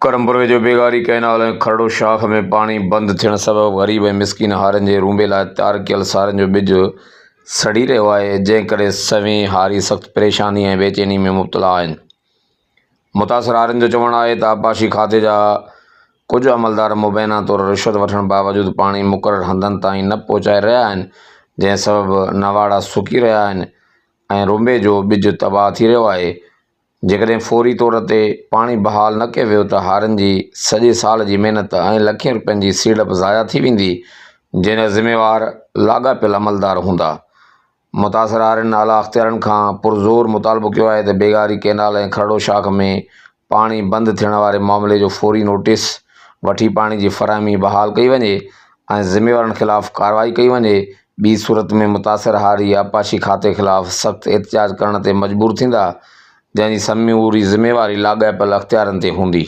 ڪرمپور ويجهو بيگاري ڪئنال ۽ کرڙو شاخ ۾ پاڻي بند ٿيڻ سبب غريب ۽ مسڪين هارين جي رونبي لاء تيار ڪيل سارين جو ٻج سڙي رهيو آهي، جنهن ڪري سوين هاري سخت پريشاني ۽ بيچيني ۾ مبتلا آهن. متاثر هارين جو چوڻ آهي ته آبپاشي کاتي جا ڪجهه عملدار مبينا طور رشوت وٺڻ باوجود پاڻي مقرر هنڌن تائين نه پهچائي رهيا آهن، جنهن سبب نواڙا سڪي رهيا آهن ۽ رونبي جو ٻج تباهه ٿي رهيو آهي. جيڪڏهن فوري طور تي پاڻي بحال نه ڪيو ويو ته هارين جي سڄي سال جي محنت ۽ لکين رپين جي سيڙپ ضايع ٿي ويندي، جنهن جا ذميوار لاڳاپيل عملدار هوندا. متاثر هارين اعليٰ اختيارين کان پرزور مطالبو ڪيو آهي ته بيگاري ڪئنال ۽ کرڙو شاخ ۾ پاڻي بند ٿيڻ واري معاملي جو فوري نوٽيس وٺي پاڻي جي فراهمي بحال ڪئي وڃي ۽ ذميوارن خلاف ڪارروائي ڪئي وڃي، ٻي صورت ۾ متاثر هاري آبپاشي کاتي خلاف سخت احتجاج ڪرڻ تي مجبور ٿيندا، جنهن جي سموري ذميواري لاڳاپيل اختيارين تي هوندي.